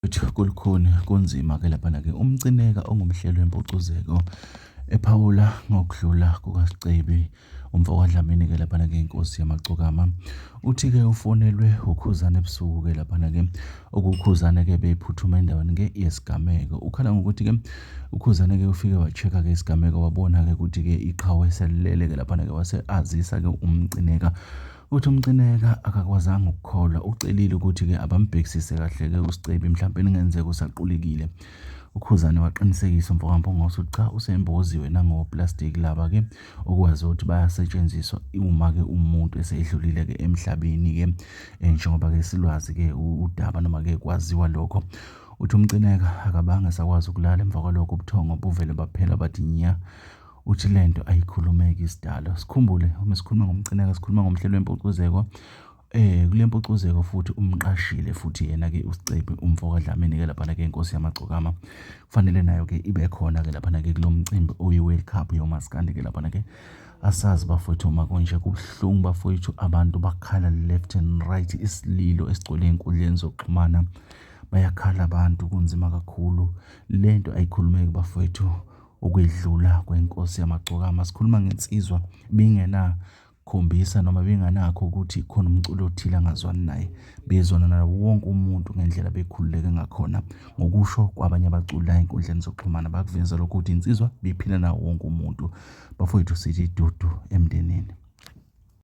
Bafowethu kulukhuni kunzima ke laphana ke uMcineka ongumhleli wempucuzeko ephawula ngokudlula kukaSicebi umfo kaDlamini ke laphana ke inkosi yamagcokama uthi ke ufonelwe uKhuzane ebusuku ke laphana ke okukhuzane ke beyiphuthuma endaweni ke yesigameko ukhala ngokuthi ke uKhuzane ke ufike wa-check-a ke isigameko wabona ke ukuthi ke iqhawe selilele ke laphana ke wase azisa ke uMcineka. Uthi uMcineka akakwazanga ukukholwa, ucelile ukuthi-ke abambhekisise kahle-ke uSicebi mhlampe kungenzeka usaqulekile. UKhuzani waqinisekisa umfokaMpungose ukuthi cha usemboziwe nangoplastiki laba-ke okwazi ukuthi bayasetshenziswa uma-ke umuntu esedlulile-ke emhlabeni-ke eh, njengoba-ke silwazi-ke udaba noma-ke kwaziwa lokho. Uthi uMcineka akabange esakwazi ukulala emva kwalokho ubuthongo buvele baphela bathi nya. Uthi lento ayikhulumeki isidalo. Sikhumbule uma sikhuluma ngoMcineka sikhuluma ngomhleli wempucuzeko. Eh kule mpucuzeko futhi umqashile futhi yena ke uSicebi umfo kaDlamini ke laphana ke inkosi yamagcokama. Kufanele nayo ke ibe khona ke laphana ke kulomcimbi oyi World Cup yomaskandi ke laphana ke. Asazi bafowethu uma kunje kubuhlungu bafowethu abantu bakhala left and right isililo esigcwele ey'nkundleni zokuxhumana. Bayakhala abantu kunzima kakhulu. Lento ayikhulumeki bafowethu. Ukwedlula kwenkosi yamagcokama sikhuluma ngensizwa bingena khombisa noma benganakho ukuthi khona umculo othile angazwani naye bezwana nawo wonke umuntu ngendlela bekhululeke ngakhona ngokusho kwabanye abaculi la ey'nkundleni zokuxhumana bakuveza lokho ukuthi insizwa biphila nawo wonke umuntu bafowethu sithi dudu emndenini.